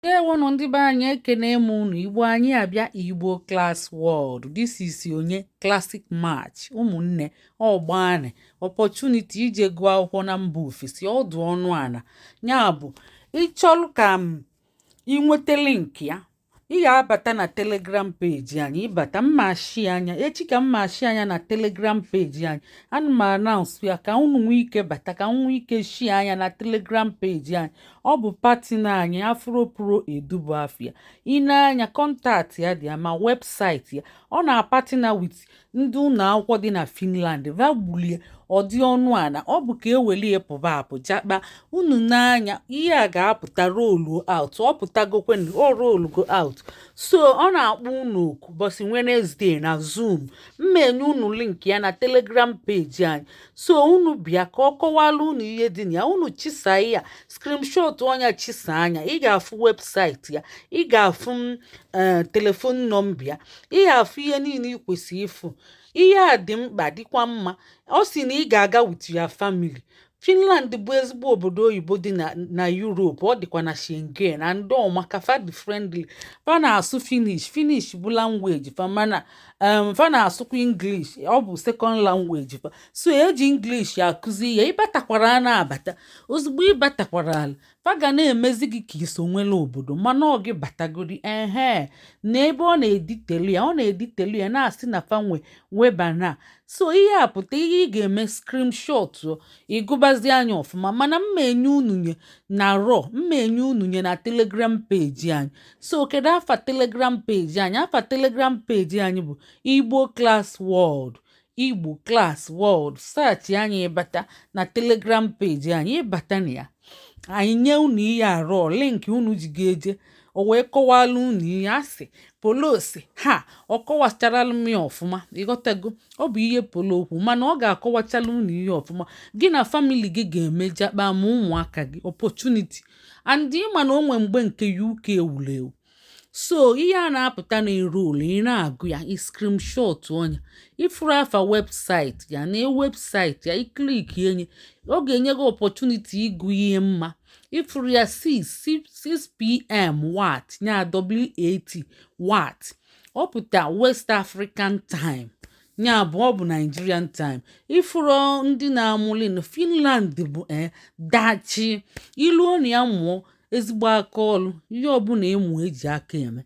Ndewonụ ndị be anyị, ekene m unu. Igbo anyị abịa, Igbo Class World. This is onye Classic Match. Ụmụnne, ọgbani opportunity ije gụọ akwụkwọ na mba ofesi, ọdụ ọnụ ala ya bụ ịchọrọ ka m ịnweta link ya, ị ga-abata na Telegram page anyị. Ịbata mma shi anya echi ka mma shi anya na Telegram page anyị. Ana m announce ya ka unu nwee ike bata, ka m nwee ike shi anya na Telegram page anyị. Ọ bụ partner anyị, Afro Pro Edu Afia. Ị na-anya contact ya dị ya, ma website ya. Ọ na-apartner with ndị ụlọ akwụkwọ dị na Finland. Vagbulie ọ dị ọnụ ala, ọ bụ ka ewelie pụba apụ jakpa unu n'anya. Ihe a ga-apụta roll out, ọ pụtagokwen, ọ roll go out. So ọ na-akpọ unu oku ụbọchị Wednesday na Zoom. Mma enye unu link ya na Telegram page anyị, so unu bịa ka ọ kọwala unu ihe dị na ya. Unu chisa ya screenshot ọnya, chisa anya, ị ga-afụ website ya, ị ga-afụ telephone number ya, ị ga-afụ ihe niile ị kwesịrị ịfụ. Ihe a dị mkpa, dịkwa mma. Ọ sị na ị ga-aga with your family. Finland bụ ezigbo obodo oyibo dị na Europe. Ọ dịkwa na Schengen na ndị ọmaka fa dị friendly. Fa na-asụ Finnish. Finnish bụ language fa, mana fa na-asụkwa English, ọ bụ second language fa. So eji English akụzi ya. Ịbatakwara a na-abata ozugbo, ịbatakwara ala, fa ga na-emezi gị ka iso nwere obodo. Mana ọ gị batagodi ehe na ebe ọ na-editelu ya, ọ na-editelu ya, na-asị na fa nwe webinar. So ihe a pụta, ihe ị ga-eme, screenshot, ịgụbazi anya ọfụma. Mana mma enye unu nye na raw, mma enye unu nye na Telegram page anyị. So kedu afa Telegram page anyị? Afa Telegram page anyị bụ Igbo Class World. Igbo Class World, search anyị, ịbata na Telegram page anyị. Ịbata na ya, anyị nye unu ihe arọ link unu ji ga-eje. O wee kọwalụ unu ihe asị polosi ha, ọ kọwacharalụ m ya ọfụma. Ịghọtago? Ọ bụ ihe polo okwu, mana ọ ga-akọwachala unu ihe ọfụma. Gị na family gị ga-emejakpa ma ụmụaka gị opportunity. And ịma na o nwe mgbe nke UK wuru ewu. So ihe a na-apụta na ere ị na-agụ ya, screenshot ọnya, ifuru afa website ya na website ya, iclick enye, ọ ga-enye gị opportunity ịgụ ihe mma. Ifuru ya 6 6 p.m. WAT nya WAT WAT, ọ pụta West African Time, nya bụ ọ bụ Nigerian time. Ifuru ndị na-amụli na Finland bụ dachi iluo na ya, mụọ ezigbo aka ọlụ. Ihe ọbụla ịmụ eji aka eme,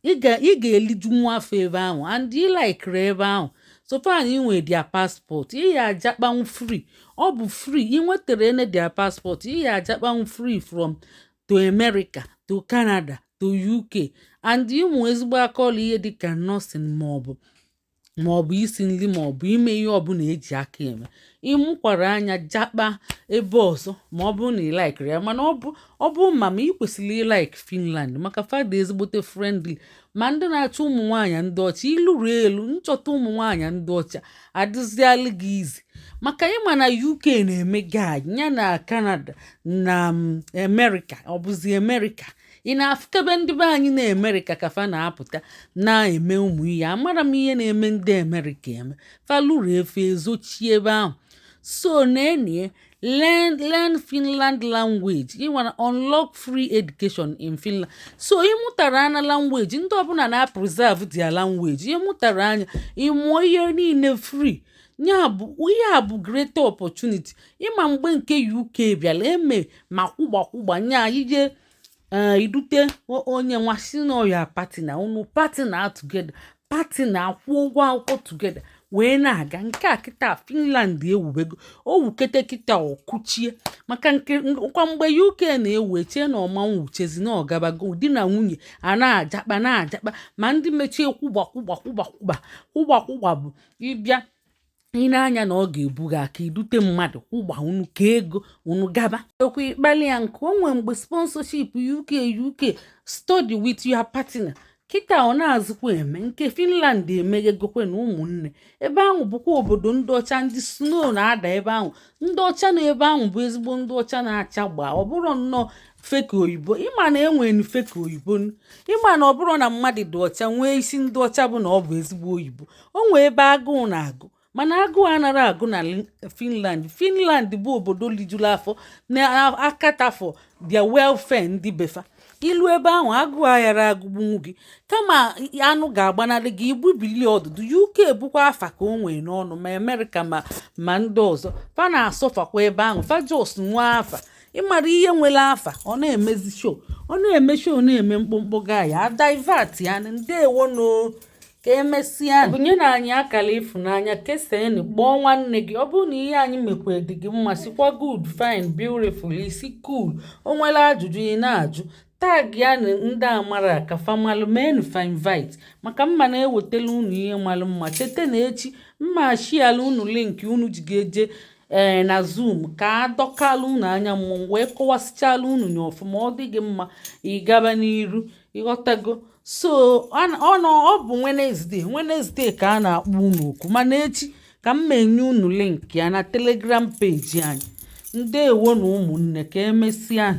ị ga-eliju nwa afọ ebe ahụ. And ị likere ebe ahụ, so far na ị nwere their passport, ị ya ajakpanwu free. Ọ bụ free. Ị nwetara ene their passport, ị ya ajakpanwu free from to America, to Canada, to UK. And ịmụ ezigbo aka ọlụ, ihe dịka nursing, maọbụ isi nri, maọbụ ime ihe ọbụla eji aka eme, ịmụkwara anya jakpa ebe ọzọ, ma ọ bụrụ na ị likere ya. Mana ọ bụ ma ị kwesịrị ịlike Finland, maka fada ezigbote friendly. Ma ndị na-achọ ụmụ nwaanyị ndị ọcha iluru elu nchọta ụmụ nwaanyị ndị ọcha adịzialụ gị izi, maka ịma na UK na-eme gad ya na Canada na America. Ọ bụzi America ị na-afụkebe ndị be anyị na Amerịka ka fa na-apụta na-eme ụmụ ihe. Amara m ihe na-eme ndị Amerịka eme, faluru efe ezochi ebe ahụ. So na-enie learn Finland language, ị nwere unlock free education in Finland. So ịmụtara anya language, ndị ọbụla na preserve their language. Ịmụtara anya, ịmụọ ihe niile free. Ya bụ ihe a bụ great opportunity. Ịma mgbe nke UK bịara eme ma kwụgba kwụgba nya ije idute onye nwa si na partner unu, partner together, partner akwụ ụgwọ akwụkwọ together wee na-aga. Nke a kịta Finland ewubego o wukete kịta ọkụchie, maka nke kwa mgbe UK na-ewu echie na ọma nwuchezi na ọgabago di na nwunye a na-ajakpa na-ajakpa. Ma ndị mechie kwụgba kwụgba kwụgba kwụgba kwụgba kwụgba bụ ịbịa ị na-anya na ọ ga-ebu gị aka idute mmadụ kwụgba unu ka ego unu gaba okwu ịkpali ya. Nke o nwee mgbe sponsorship UK, UK study with your partner, kịta ọ na-azụkwa eme. Nke Finland emeghegokwe na ụmụnne ebe ahụ bụkwa obodo ndị ọcha, ndị snow na-ada ebe ahụ. Ndị ọcha na ebe ahụ bụ ezigbo ndị ọcha na-acha gbaa. Ọ bụrụ nnọọ fake oyibo, ịma na enwere fake oyibo, ịma na ọ bụrụ na mmadụ dị ọcha nwee isi ndị ọcha bụ na ọ bụ ezigbo oyibo. O nwee ebe agụụ na-agụ, mana agụụ anaghị agụ na Finland. Finland bụ obodo lijuru afọ na-akatafọ their welfare ndị befa. Ilu ebe ahụ, agụụ aghara agụgbunwu gị, kama anụ ga-agbanarị gị igbubili ọdụdụ. UK bụkwa afa ka o nwee n'ọnụ, ma Amerịka ma ndị ọzọ fa na-asọfakwa ebe ahụ. Fa just nwee afa. Ịmara ihe nwere afa, ọ na-emezi show, ọ na-eme show, na-eme mkpụmkpụ gaya a divert ya. Ndewo no, ka emesịa. Bunye na anyị akara ịfụnanya, kesaenụ, kpọọ nwanne gị. Ọ bụrụ na ihe anyị mekwa dị gị mma, sikwa good, fine, beautiful, isi cool. O nwere ajụjụ ị na-ajụ, tag ya na ndị amara ka famalụ menu, fa invite, maka mma na-ewetala unu ihe malụ mma. Cheta na echi mma shiala unu link unu ji ga-eje ee na Zoom ka a dọkala unu anya mmọnwụ wee kọwasịchala unu nya ọfụma. Ọ dị gị mma, ị gaba n'iru, ịghọtago? So ọ nọ, ọ bụ Wednesday, Wednesday ka a na-akpọ unu okwu, mana echi ka m ma-enye unu link ya na Telegram page anyị. Ndewo na ụmụnne, ka emesịa.